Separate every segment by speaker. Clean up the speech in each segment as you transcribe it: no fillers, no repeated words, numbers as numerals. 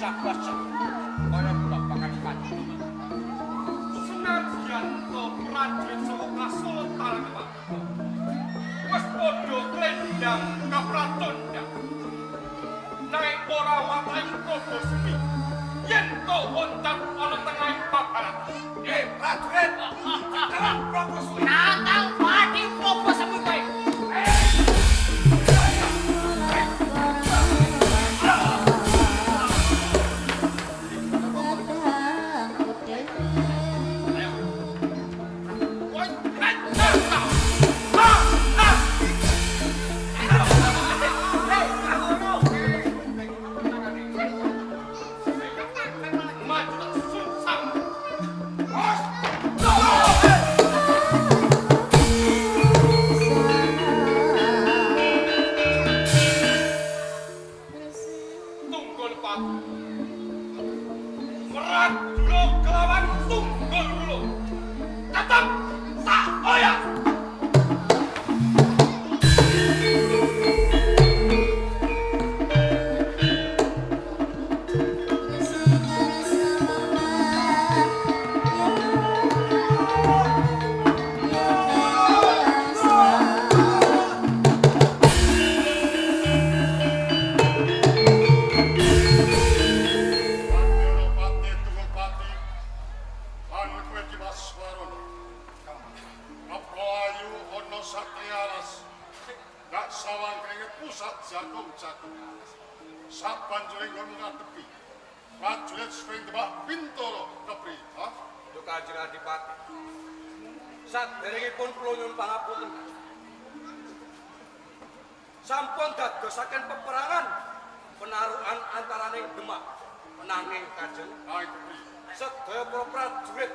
Speaker 1: Basya. Kaya kula bakal maju. Senadyan to prajurit saka Kasultanan Demak wis padha klendang kapratondang. Nanging ora watake Prabu Semi yen to oncat ana tengahing babaran. Prajurit, cekelan Prabu Semi.
Speaker 2: Natang pati Prabu Semi kowe.
Speaker 1: Saderengipun kula nyuwun pangapunten. Sampun dadosaken peperangan penarukan antaraning Demak menanging Kanjeng. Sedaya para prajurit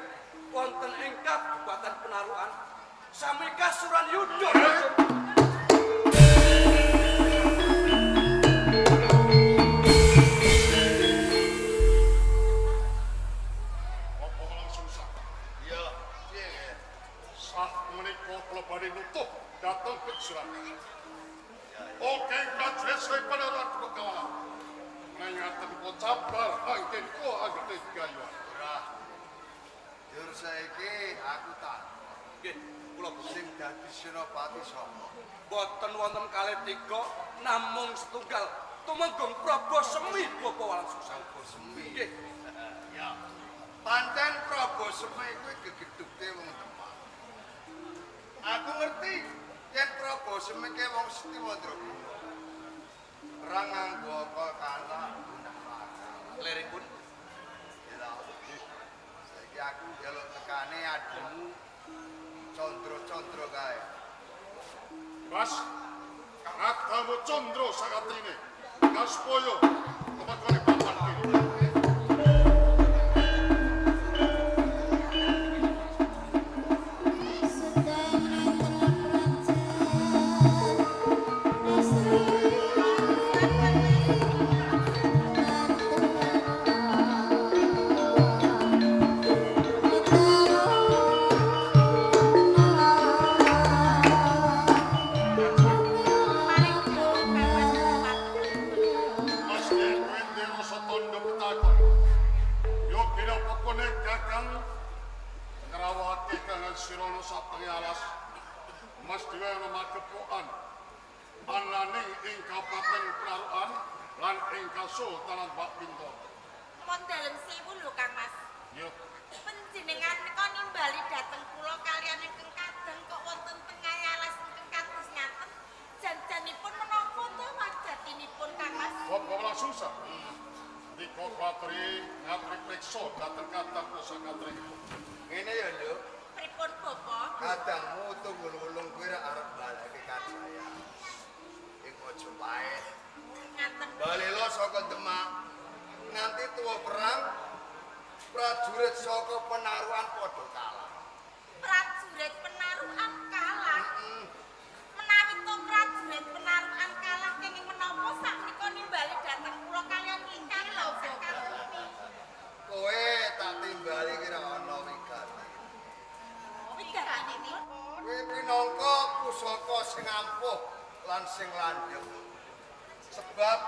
Speaker 1: wonten ing kabupaten penarukan sami kasuran yudha.
Speaker 3: Oke, prajurit saya penarukan pekawan. Mengingatkan kau cabar, angin kau agar gayuan.
Speaker 4: Ora. Jur saiki aku tak.
Speaker 1: Nggih, kula
Speaker 4: sing dadi senopati sapa?
Speaker 1: Boten wonten kalih tiga, namung setunggal. Tumenggung Prabu Semi Bapak Walangsungsang.
Speaker 4: Prabu Semi.
Speaker 1: Nggih.
Speaker 4: Ya. Pancen Prabu Semi kuwi gegedhukte wong Demak. Aku ngerti yen Prabu Semi ki wong Setiwandraguna. Perang nganggo akal kalah gunakno akal.
Speaker 1: Liripun
Speaker 4: ya. Saiki aku njaluk tekane adimu Candra-candra kae.
Speaker 3: Mas, kadamu Candra sakatrine. Kasupaya kepakone papan kene. Kasultanan Demak Bintoro.
Speaker 5: Mon dalem sewu lho Kang Mas.
Speaker 3: Iya.
Speaker 5: Panjenengan menika nimbali dhateng kula kaliyan ingkang kadang kok wonten tengah alas ingkang kados ngaten. Jan-janipun menapa to wajatinipun Kang Mas?
Speaker 3: Bapak Walangsungsang. Dika kuatri ngaturi priksa dhateng kadang kula katring.
Speaker 4: Ngene ya, Nduk.
Speaker 5: Pripun Bapak?
Speaker 4: Kadangmu tunggul-wulung kuwi ra arep baleke kajaya. Ing Majapahit.
Speaker 5: Ngaten.
Speaker 4: Balelo saka Demak nganti tuwa perang prajurit saka penaruhan padha kalah.
Speaker 5: Prajurit penaruhan kalah. Menawi to prajurit penaruhan kalah kenging menapa sakmenika nimbali dhateng kula kaliyan ingkang sakatumi.
Speaker 4: Kowe tak timbali kira ana wigati.
Speaker 5: Wigatinipun
Speaker 4: kowe pinangka pusaka sing ampuh lan sing landhep. Sebab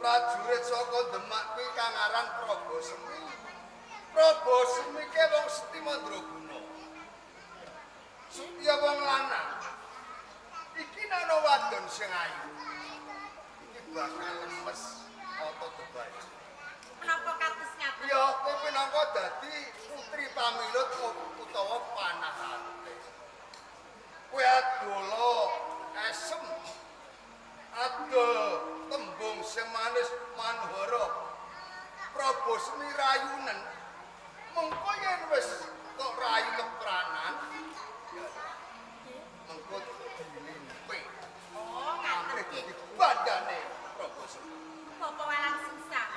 Speaker 4: prajurit saka Demak kuwi kang aran Prabu Semi. Prabu Semi ke wong seti mandraguna. Setya wong lanang. Iki ana wadon sing ayu. Iki bakal lemes ata debae.
Speaker 5: Menapa kados ngaten?
Speaker 4: Ya, kowe minangka dadi putri pamilut utawa panahante. Kowe adola esem. Adol tembung sing manis manuhara. Prabu Semi rayunen. Mengko yen wis kok rayu kepranan, mengko dilimpe.
Speaker 5: Oh, ngaten
Speaker 4: dadi bandane Prabu Semi.
Speaker 5: Bapak Walang Sungsang.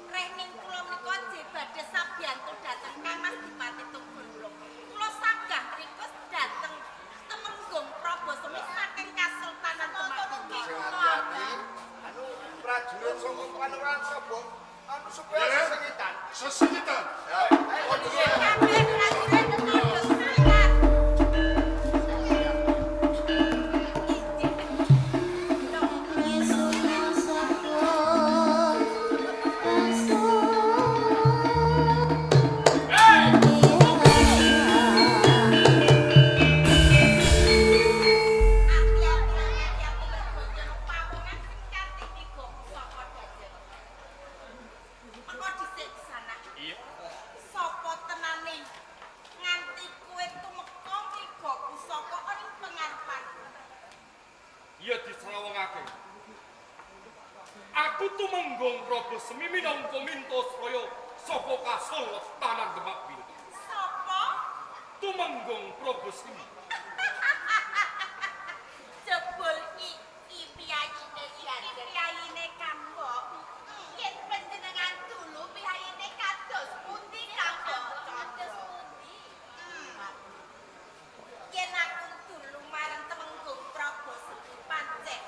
Speaker 5: Rening kula menika jeh badhe sabiyantu dhateng Kang Mas Dipati Tunggul Wulung. Kula sanggah mriku dhateng Temenggung Prabu Semi saking Kasultanan Demak.
Speaker 4: Sing ati-ati, anu prajurit saka Panuran sapa? Anu supaya sesengitan.
Speaker 3: Sesengitan.
Speaker 4: Ya,
Speaker 5: Kabeh prajurit padha semangat.
Speaker 1: Aku tumenggung Prabu Semi minangka Mintasraya saka Kasultanan Demak Bintoro.
Speaker 5: Sapa?
Speaker 1: Tumenggung Prabu Semi.
Speaker 5: Jebul iki piyayine iki piyayine Kambok. Yen panjenengan dulu piyayine kados pundi Kambok? Kados pundi? Yen aku dulu marang Temenggung Prabu Semi pancen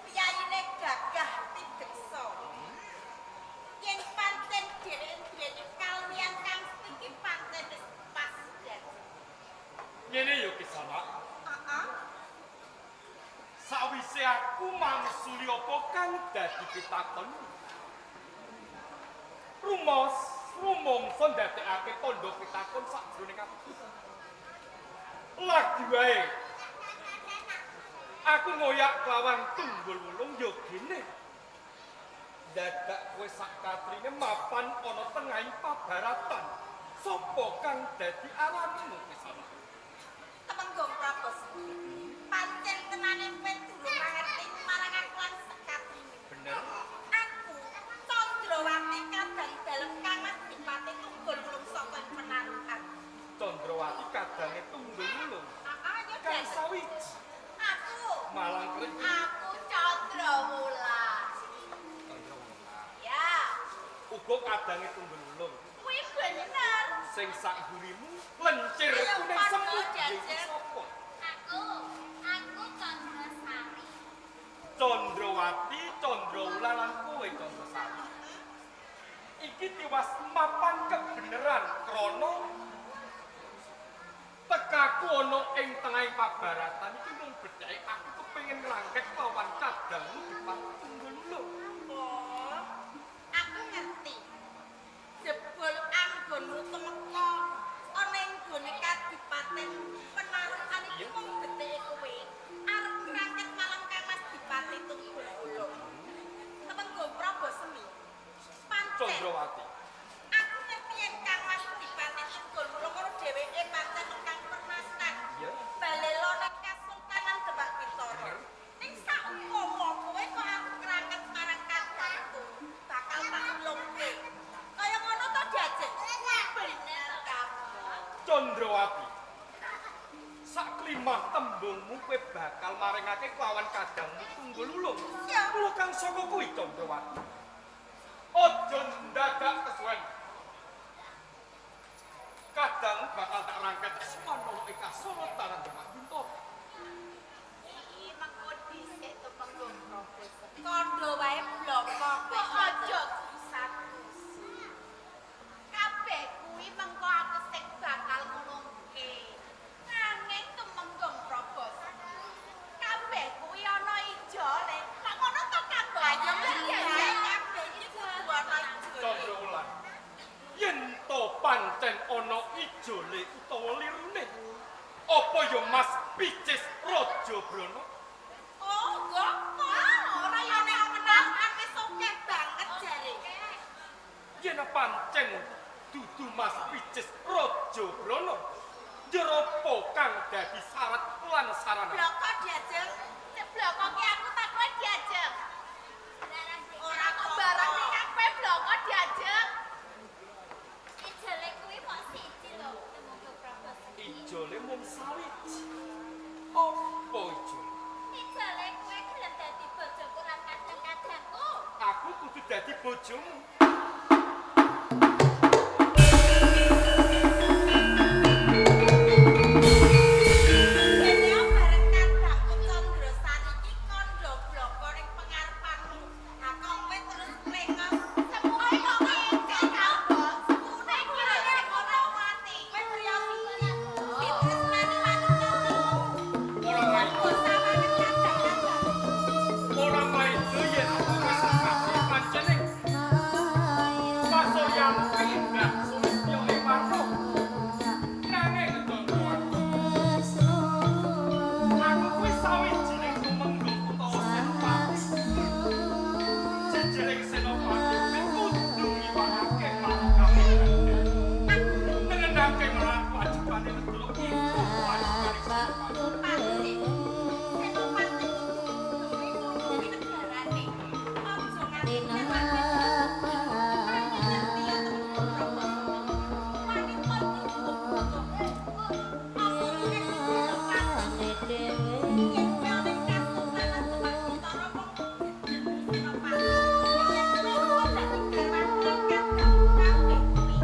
Speaker 5: piyayine gagah pideksa. Yen pancen dheweke duweni kaluwihan kang iki pancen wis pas.
Speaker 1: Ngene ya Kisana.
Speaker 5: Heeh.
Speaker 1: Sawise aku mangsuli apa kang dadi pitakon. Rumos rumangsa ndadekake tandha pitakon sakjroning aku. Lagi wae. Aku ngoyak kelawan Tunggul Wulung ya gene. Dadak kowe sak katrine mapan ana tengahing pabaratan. Sopo kang dadi aranmu Kisana?
Speaker 5: Temenggung Prabu Semi. Pancen tenane kowe durung mangerti marang aku lan sekatrine.
Speaker 1: Bener.
Speaker 5: Aku Candrawati kadang dalem Kang Mas Dipati Tunggul Wulung saka Penarukan.
Speaker 1: Candrawati kadange Tunggul Wulung.
Speaker 5: Heeh, ya
Speaker 1: Kang sawiji
Speaker 5: Aku
Speaker 1: malang kering.
Speaker 5: Aku Candrawula.
Speaker 1: Candrawula.
Speaker 5: Ya,
Speaker 1: Uga kadange Tunggul Wulung.
Speaker 5: kuwi bener.
Speaker 1: Sing sak mburimu lencir
Speaker 5: Ayo,
Speaker 1: kuning
Speaker 5: padha
Speaker 1: semut ya iku
Speaker 5: jajar.
Speaker 1: sapa?
Speaker 5: Aku Candrasari.
Speaker 1: Candrawati, Candrawula lan kowe Candrasari. Iki tiwas mapan kebeneran krana tekaku ana ing tengahing pabaratan iki mung bedheke aku kepengin ngrangkek lawan kadangmu Dipati Tunggul Wulung.
Speaker 5: Oh, aku ngerti. Jebul anggonmu tumeka ana ing gone kadipaten Penarukan iki mung bedheke kowe arep ngrangket marang Kang Mas Dipati Tunggul Wulung. Temenggung Prabu Semi. Pancen
Speaker 1: Candrawati.
Speaker 5: aku ngerti yen Kang Mas Dipati Tunggul Wulung karo dheweke pancen kang permatan.
Speaker 1: Iya.
Speaker 5: Balelo nang Kasultanan Demak Bintoro. Ning saumpama kowe kok aku krangket marang kadangku, bakal tak ulungke. Kaya ngono to Diajeng? Bener kabeh.
Speaker 1: Candrawati. Saklimah tembungmu kowe bakal maringake kelawan kadangmu Tunggul Wulung.
Speaker 5: Iya.
Speaker 1: Mula kang saka kuwi Candrawati. Aja ndadak kesuwen. Kadang bakal tak rangket semono ing Kasultanan Demak Bintoro.
Speaker 5: Iki mengko dhisik Temenggung Prabu Semi. Kandha wae bloko kowe aja gusak-gusu. Kabeh kuwi mengko aku sing bakal ngulungke. Nanging Temenggung Prabu Semi, kabeh kuwi ana ijole. Lak ngono to Kang? Ayo.
Speaker 1: Yen pancen dudu Mas Picis Raja Brana, njero apa kang dadi syarat lan sarana?
Speaker 5: Bloko diajeng,
Speaker 6: Bloko ki aku takon diajeng.
Speaker 5: Ora
Speaker 6: kok barang ning kowe bloko diajeng.
Speaker 7: Ijole kuwi mok siji lho, Tumenggung Prabu Semi.
Speaker 1: Ijole mung sawiji. Apa ijole?
Speaker 7: Ijole kuwi gelem dadi bojoku lan kadang-kadangku.
Speaker 1: Aku kudu dadi bojomu.
Speaker 5: Dene bareng kadangku Candrasari iki kandha bloko ning pengarepanmu. Ha kok kowe terus mlengos.
Speaker 6: Semune kok ngene ta, Mbok? Semune
Speaker 5: Kuwi
Speaker 6: kuwi
Speaker 5: lho
Speaker 6: lho
Speaker 5: sing ora mati. Kowe priya siji. Ditresnani wanita.
Speaker 1: Ora maido,
Speaker 5: Sawangan kadang-kadang.
Speaker 1: ora maido yen aku wis kabeh pancene pasuryan indah sulistya ing warna. Nanging ndonga aku kuwi sawijining tumenggung utawa senopati. Jejereng senopati kuwi kudu ngiwangake marang kabeh. Nengenake marang kewajibane negara iku kewajibane senopati.
Speaker 5: Pati. Senopati kudu nulungi negarane. Aja nganti lewat. Ngerti ya Tumenggung Prabu Semi. Wanita iki butuh. Apa meneh senopati? Yen kowe ana ing Kasultanan Demak Utara mung jejermu senopati. Yen kowe ora dadi garwane kadangku kabeh kuwi.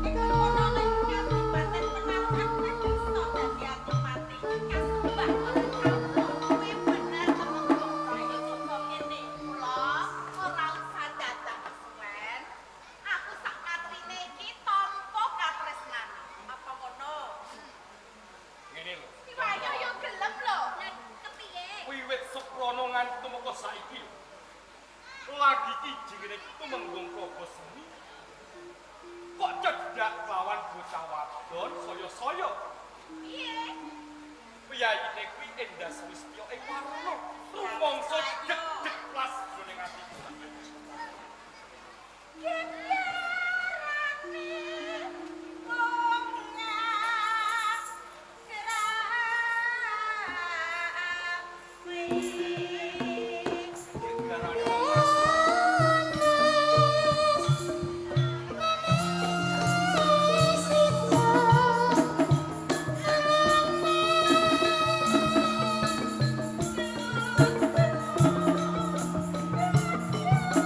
Speaker 5: Ing kono ana ing Kadipaten Penarukan kowe bisa dadi adipati. Kasumbah marang kawula.
Speaker 6: Kuwi bener Tumenggung Prabu. Coba ngene, kula ora usah dadak kesuwen. Aku sak katrine iki tampa katresnan.
Speaker 5: Apa ngono?
Speaker 1: Ngene lho.
Speaker 6: Siwayo yo gelem lho.
Speaker 7: Lah kepiye?
Speaker 1: Wiwit Suprana nganti tumeka saiki. Lagi ki jenenge Tumenggung Prabu Semi. Kok cedhak lawan bocah wadon saya-saya.
Speaker 6: Piye?
Speaker 1: Piyayine kuwi Endah Sulistya ing warna. Rumangsa deg-deg plas jroning atiku.
Speaker 5: Gebyarane wong ngagrawi.
Speaker 1: Gegarane wong asli.
Speaker 7: Thank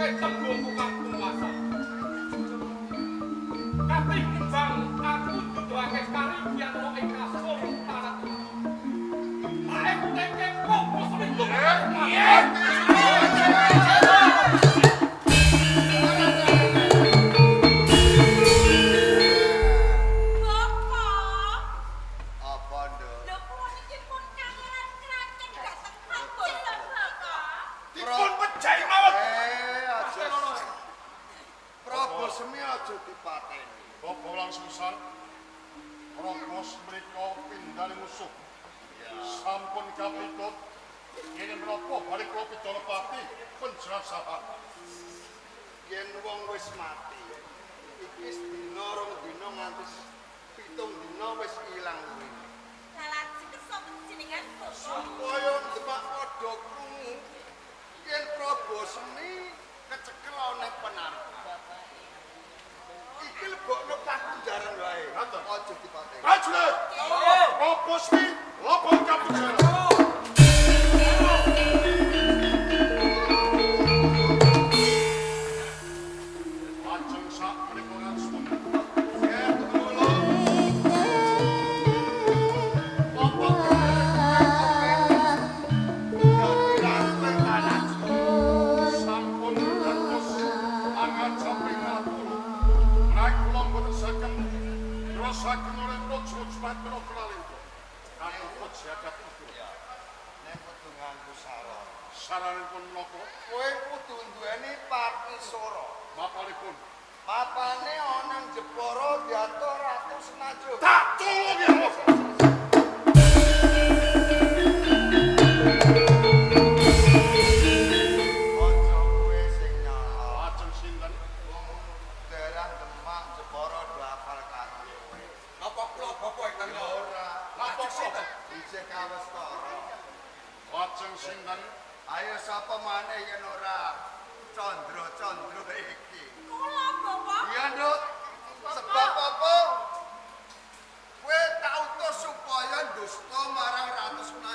Speaker 1: ngrungokke tembungku kang kuwasa. Katimbang aku duduhake karibyan ing kasur tanah. Ae kok bosone.
Speaker 5: Bapak,
Speaker 4: Apa, Nduk?
Speaker 5: lho kula niki pun kangelan kraken dhateng Prabu lho, Bapak.
Speaker 3: Dipun pejahi mawon.
Speaker 4: Eh, aja. Prabu Semi aja dipateni.
Speaker 3: Bapak langsung Prabu mriko pindhane musuh. Sampun kapitut. Yen menapa balik kula pidana pati penjelasahan.
Speaker 4: Yen wong wis mati, iki sedina rong dina nganti 7 dina wis ilang kuwi.
Speaker 5: Lah lajeng kersa panjenengan Bapak.
Speaker 4: Supaya Demak padha krungu yen Prabu Semi kecekel ana penaruh. Iki lebokno pakunjaran wae. Aja dipateni.
Speaker 3: Prajurit, Prabu Semi lebok kapunjaran. Lajeng sak menika ngasmun.
Speaker 4: Ya, kula
Speaker 3: Bapak sampun dados angajaping kula. Menawi kula mboten saged ngrasaken oleh praja Jumat menawa Nalendra. Kanggo jagat iku.
Speaker 4: Nek kudu nganggo saran.
Speaker 3: Saranipun menapa?
Speaker 4: Kowe kudu duweni partisora.
Speaker 3: Mapanipun.
Speaker 4: Mapane ana ing Jepara diatur Ratu Senajo.
Speaker 3: Tak tulungi Allah.
Speaker 4: Aja kowe sing nyala.
Speaker 3: Lajeng sinten?
Speaker 4: Wong daerah Demak Jepara do hafal karo kowe.
Speaker 1: Napa kula bapak ingkang
Speaker 4: Ya ora.
Speaker 3: Napa kula?
Speaker 4: Isih kawastara.
Speaker 3: Lajeng sinten?
Speaker 4: Ayo sapa maneh yen ora Candra-candra iki.
Speaker 5: Kula Bapak.
Speaker 4: Iya, Nduk. Sebab apa? Kowe tak utus supaya dusta marang Ratu Senajo.